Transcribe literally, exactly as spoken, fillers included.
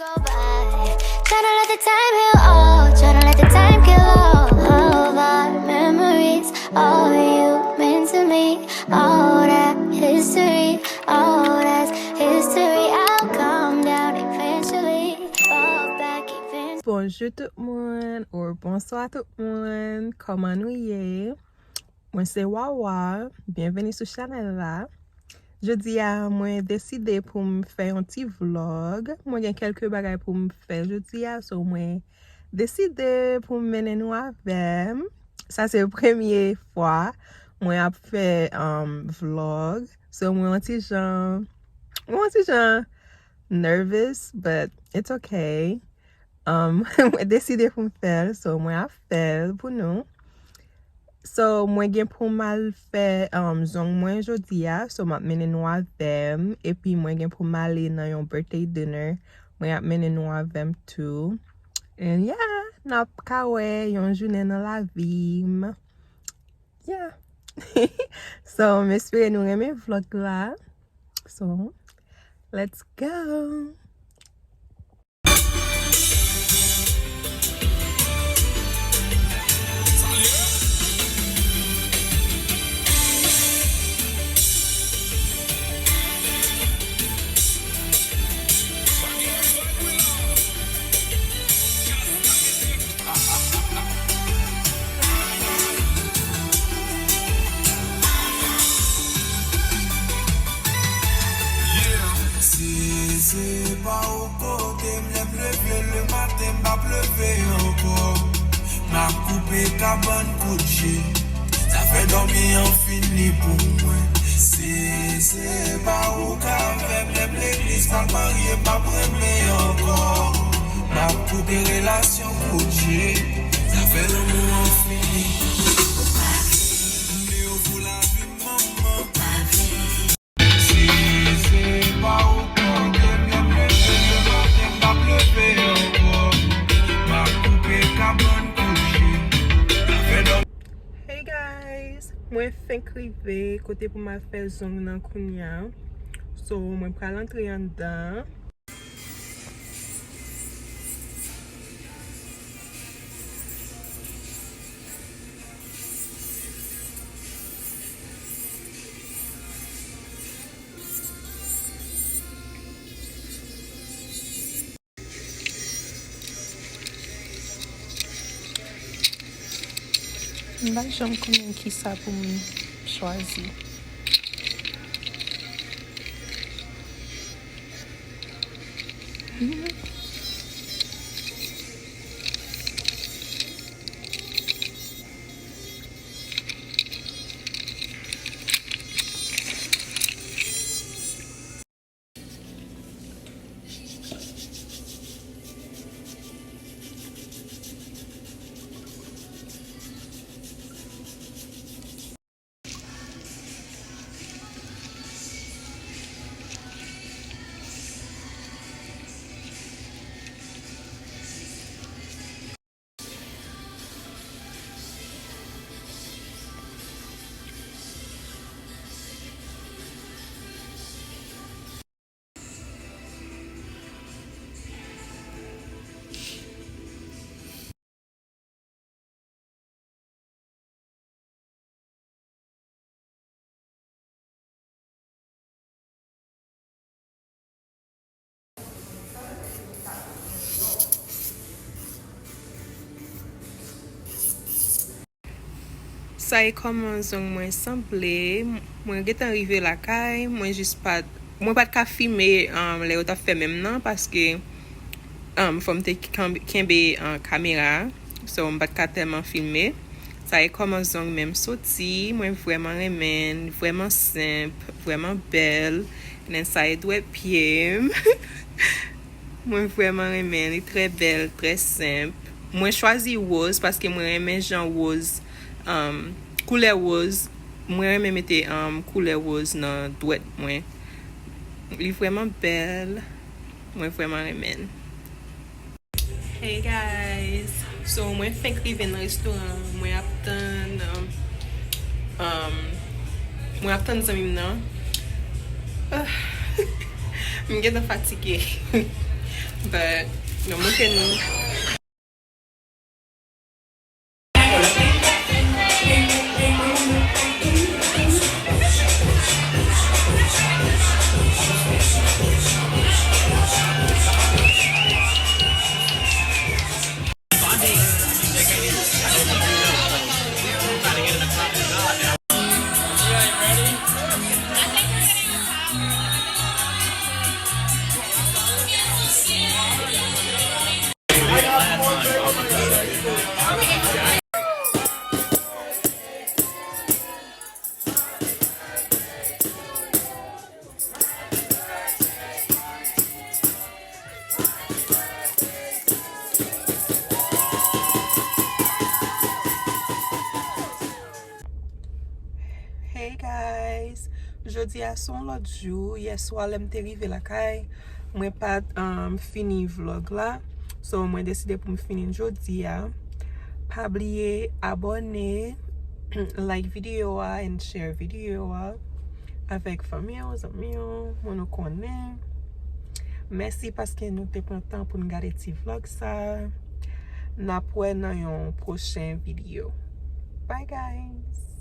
Go by. Tryna let the time heal all. Tryna let the time kill all of our memories. All you meant to me. All that history. All that's history. I'll calm down eventually. Fall back eventually. Bonjou tout moun, ou bonswa tout moun. Kòman nou ye? Mwen se Wawa, byenveni sou chanèl la. Jodi a, mwen deside pou m fè yon ti vlog. Mwen gen kèlke bagay pou m fè jodi a, so mwen deside pou m mennen nou avè m. Sa se premye fwa mwen ap fè, um, vlog. So mwen yon ti jan, mwen yon ti jan nervous, but it's okay. Um, mwen deside pou m fè l, so mwen ap fè l pou nou. So, mwen gen pou m al fè, um, zong mwen jodi a, so m ap mennen nou avè m, epi mwen gen pou m ale nan yon birthday dinner, mwen ap mennen nou avè m tou. And yeah, n ap ka wè yon jounen nan lavi m. Yeah. So, m espere nou renmen vlog la. So, let's go! Yeah. Si se pa ou kote m, lè m leve le maten, m p ap leve ankò. M ap koupe kabann kout je. Zafè dòmi an fini pou mwen. Si se pa ou k avè m, lè m legliz, m al marye, m p ap renmen ankò. M ap koupe relasyon kout je. Zafè lanmou an fini. M leve pou lavi m, manman. Si se pa ou kote m, lè m leve le maten, m p ap leve ankò. M ap koupe kabann kout je. Zafè dòmi. Hey guys, mwen fenk rive kote pou m al fè zong nan kounya. So, mwen pral antre anndan. M pa janm konnen kisa pou m chwazi. Sa e kòman zong mwen sanble. Mwen gentan rive lakay, mwen jis pa t, mwen pa t ka filme, um, lè yo t ap fè menm nan, paske, um, fò m te kanb-, kenbe, um, kamera, so m pa t ka tèlman filme. Sa e kòman zong menm soti, mwen vrèman renmen l, vrèman senp, vrèman bèl. And then sa e dwèt pye m. Mwen vrèman renmen, li trè bèl, trè senp. Mwen chwazi woz paske mwen renmen jan woz, um, koulè woz. Mwen renmen mete, um, koulè woz nan dwèt mwen. Li vrèman bèl. Mwen vrèman renmen l. Hey guys, so mwen fenk rive nan restoran, mwen ap tann, um, mwen ap tann zanmi m nan. Ah, m gentan fatige. But nou montre nou. Hey guys, jodi a se yon lòt jou. Yè swa lè m te rive lakay, mwen pa t um, fini vlog la. So mwen deside pou m fini l jodi a. Pa bliye abòne, like videyo a and share videyo a avèk fanmi w, zanmi w, moun ou konnen. Mèsi paske nou te pran tan pou n gade ti vlog sa. N ap wè nan yon pwochen videyo. Bye guys.